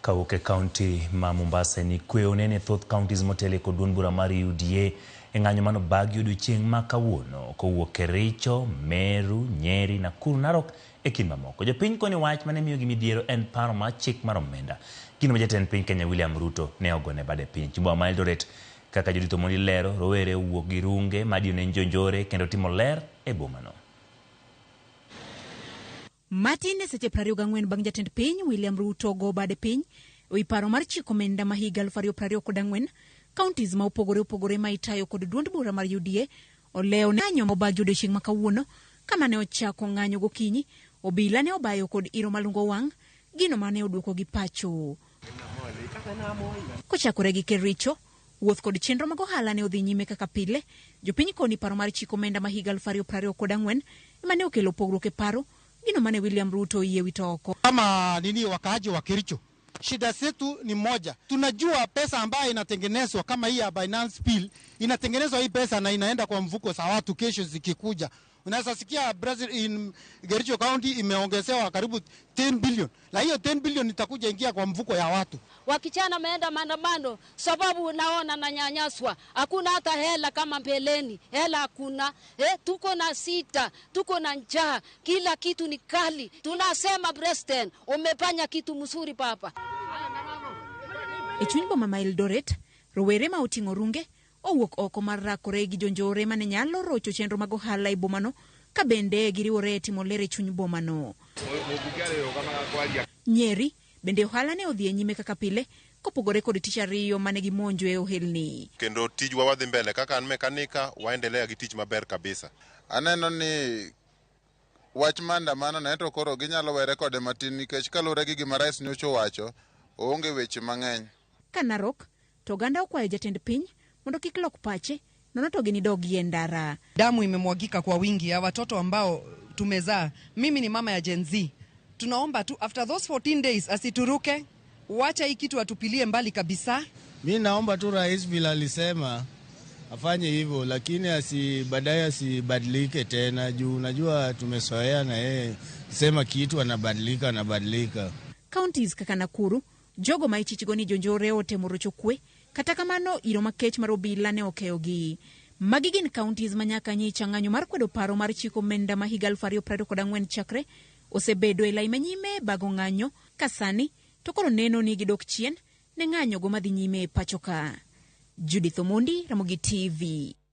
Kawuok e kaunti ma Mombasa ni kwe onene e thoth counties motelo kod duond bura mar UDA e ng'anyo mano bagi odiochieng' ma kawuono kowuok Kericho, Meru, Nyeri, Nakuru, Narok e kind mamoko. Jopiny koni wach mane miyogi midhiero en paro mar chik mar omenda. Gino ma jatend piny Kenya William Ruto ne ogone bade piny. Chumba ma Eldoret kaka Judith Omondi lero, rowere owuok gi runge madiyo ne jonjore kendo timo ler e bomano. Matin e seche 24 bang' jatend piny William Ruto go bade piny e wi paro mar chiko omenda ma higa 2024, counties ma opogore opogore ma itayo kod duond bura mar UDA olewo ng'anyo mobagi odiochieng' ma kawuono kama ne ochako ng'anyo gokinyi, obila ne obayo kod iro malungo wang' gino mane oduoko gi pacho. Kochakore gi Kericho, wuoth kod chenro mag ohala ne odhi nyime kaka pile. Jopiny koni paro mar chiko omenda ma higa 2024 ema ne okelo pogruok e paro, gino mane William Ruto oyie wito oko. Kama nini wakaaji wa Kericho, shida zetu ni moja. Tunajua pesa ambayo inatengenezwa kama hii ya Finance Bill, inatengenezwa hii pesa na inaenda kwa mfuko za watu kesho zikikuja. Unaweza sikia Brazil in Kericho County imeongezewa karibu 10 billion, na hiyo 10 billion itakuja ingia kwa mfuko ya watu. Wakichana ameenda maandamano sababu naona nanyanyaswa, hakuna hata hela kama mbeleni, hela hakuna. Tuko na sita, tuko na njaa, kila kitu ni kali. Tunasema President, umefanya kitu mzuri papa. E chuny boma ma Eldoret, rowere ma oting'o runge owuok oko mar rakore gi jonjore mane nyalo rocho chenro mag ohala e bomano ka bende giriwore e timo ler e chuny bomano. Nyeri bende ohala ne odhi e nyime kaka pile kopogore kod tich ariyo mane gimonjo e ohelni. Kendo tijwa wadhi mbele kaka an mekanika waendelea gi tich maber kabisa. Aneno ni wach maandamano no ento koro ginyalo were kode matin nikech kaluwore gi gima rais nyocha owacho, oonge weche mang'eny. Ka Narok to oganda okwayo jatend piny mondo kik lok pache nono to ginidogie ndara. Damu imemwagika kwa wingi ya watoto ambao tumezaa. Mimi ni mama ya Gen Z. Tunaomba tu after those 14 days asituruke, wacha hii kitu atupilie mbali kabisa. Mi naomba tu rais vile alisema afanye hivyo, lakini asi baadaye asibadilike tena, juu unajua tumezoea na yeye sema kitu anabadilika anabadilika. Counties kaka Nakuru, jogo ma ichichgo ni jonjore otemo rocho kwe, kata kamano iro makech mar obila ne okeyogi. Magi gin counties ma nyaka nyicha ng'anyo mar kwedo paro mar chiko omenda ma higa 2024 chakre osebedo e lai manyime bago ng'anyo ka sani to koro neno ni gidok chien ne ng'anyo go madhi nyime e pacho ka. Judith Omondi, Ramogi TV.